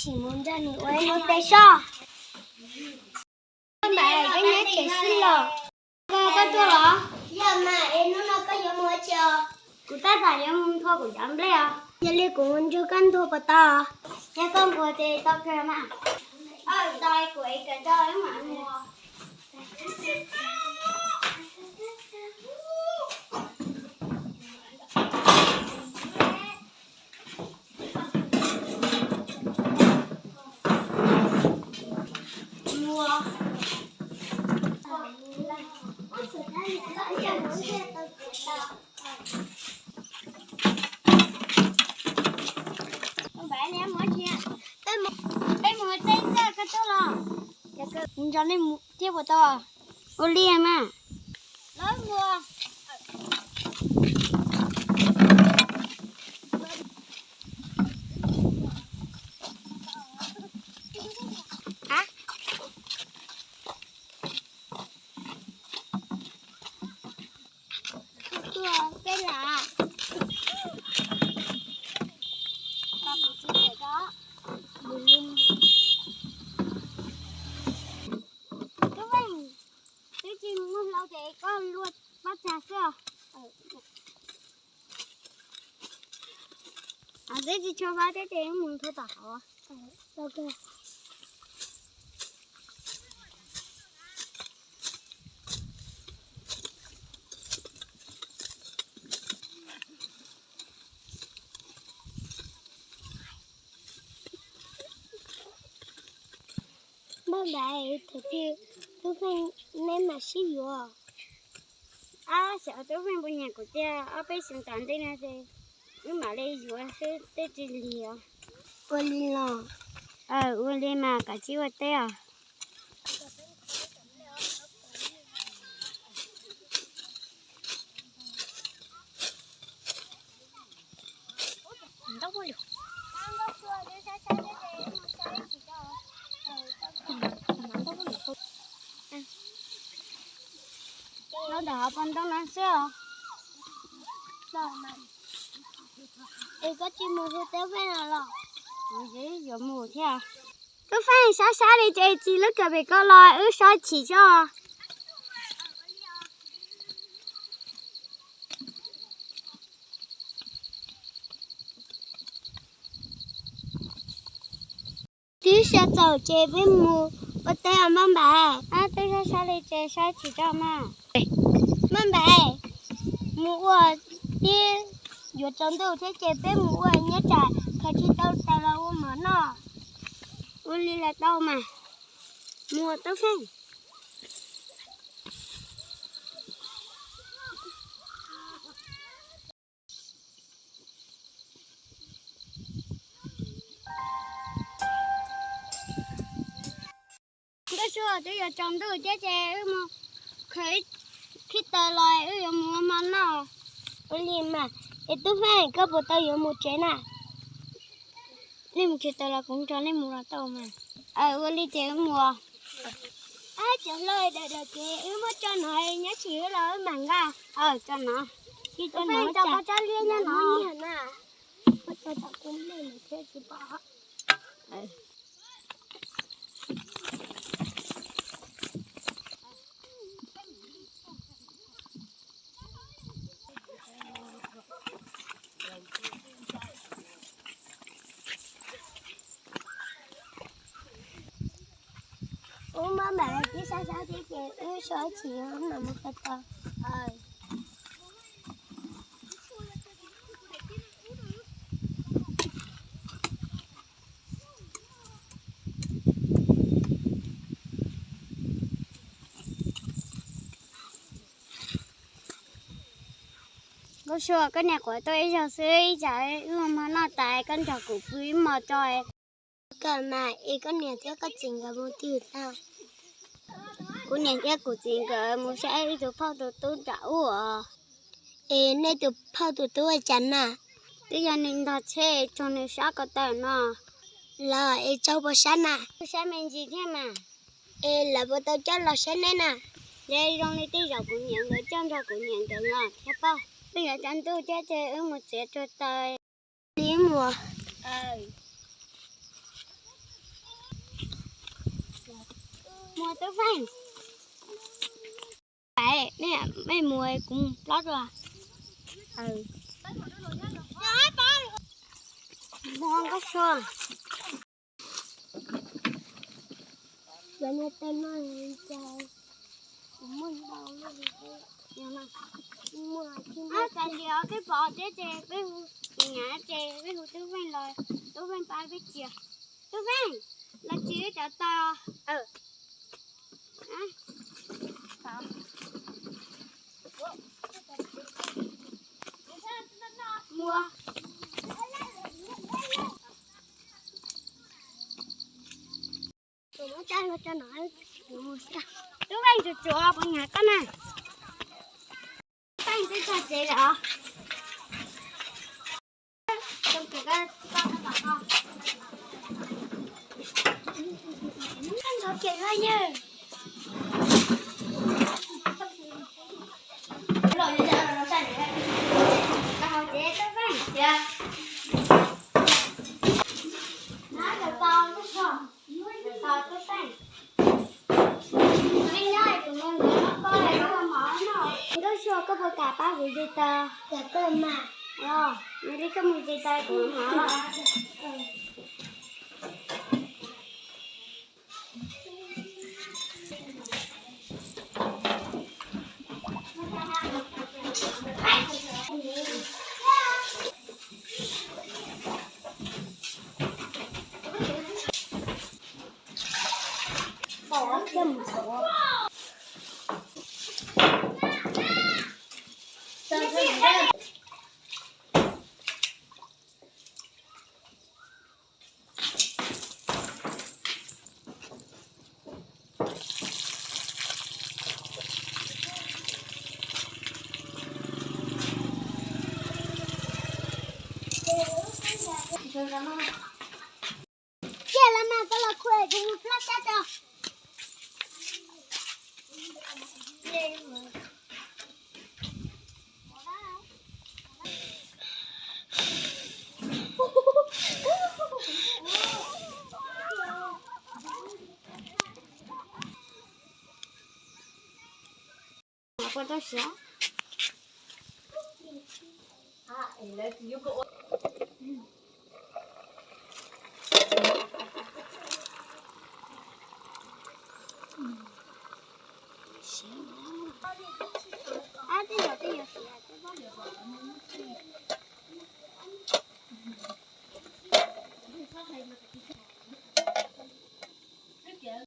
Tsis mus nrog nws ua ib hnub teb soj. Npam, koj nyob tsev xwb los? Koj, koj tuaj los? Yog mas, es hnub no koj yuav mus ua tsi os? Kuv tab tom yuav mus nthua kuv cov nplej os. Yog li kuv nrog koj nthua puas tau? Yog koj nquag ces tau kawg mas. Tau, kuv ev kawm tau wb mam mus. Peb mus, peb mus ua teb xwb, koj tuaj los? Kuv nrog nej mus thiab puas tau? Ua li mas. Lawv mus. Tuaj peb lam. Tub Feej, twb tsis mus hlau ces koj luaj pab tsag xwb. Twb tsis tshua pab thiab ces mus nthua tom hauv. Npam, thaum twg Tub Feej neb mam sib yuav? Ab, xyov Tub Feej puas nyiam kuv tiag, ob peb xyoos tom ntej no ces wb mam li yuav xwb, twb tsis lig os. Ua li los? Ua li mas, koj cia ua teb os. Los ntawm hauv paus ntoo no xwb os. Es koj tsis mus hu Tub Feej no los? Kuv yuav mus thiab. Tub Feej, sab sab li ces tsis lub kawm pem koj los wb sab chim tso. Twb sab txaus ces peb mus ua teb os Npam. Twb sab sab li ces sab chim tso mas. Npam, mus ua teb, yuav tsaus ntuj thiab ces peb mus ua nyob tsam khaws tsis tau taws los ua mov noj. Ua li los tau mas. Mus Tub Feej. Nkauj Sua, twb yuav tsaus ntuj thiab ces wb mus khaws khib taws los wb yuav mus ua mov noj. Ua li mas, es Tub Feej koj puas tau yuav mus tsev na? Nej mus tsev tau los kuv nrog nej mus los tau mas. Ua li ces wb mus. Cov hlau daws daws ces wb muab tso no, nyob tsis wb los wb mam nqa. Tso no. Tub Feej, tso koj tsob liab nyob no na. Muab tso tom kuv nplej lawm thiab tsis pom. Wb muab npam tib sab sab thiab ces wb sab chim mam mus kho tau. Nkauj Sua, koj niam quav tuaj ib zaug xwb, ib tsam wb ua mov noj tas koj nrog kuv pw ib hmos tso. Kawm mas, es koj niam thiab koj txiv nkawd mus twg tag? Kuv niam thiab kuv txiv nkawd mus saib ib tus phauj tus tub nram ub os. Es nej tus phauj tus tub ua cas na? Twb yog nws ntog tsheb tsaug nws sab ko taw no. Los es tsaug puas sab na? Sab me ntsis thiab mas. Es lawv puas tau coj los saib neb na? Ces zoo li tej zaum kuv niam nkawd coj nrog kuv niam nkawd los thiab pab. Twb yuav tsaus ntuj thiab ces wb mus txiav tsuag taws. Li mus. Muaj Tub Feej. Mej mus, kuv mus plob dua. Muaj Nkauj Sua. Cov niag tej no cas kuv muaj ntau li. Muaj, cas li os, peb pom thiab ces peb hu, nyav ces peb hu Tub Feej los, Tub Feej pab peb txiav. Tub Feej, los tsis cov taws. Muaj. Tub Feej, tsuav tsuav puas nyav koj na. Tub Feej twb txog tsev lawm os. Nkauj Sua, koj puas kam pab kuv zis taws? Kam kawg mas. Yog li koj mus zis taws kuv hnov. Ciaj los mas, koj los khuam kuv mus plab sab tso.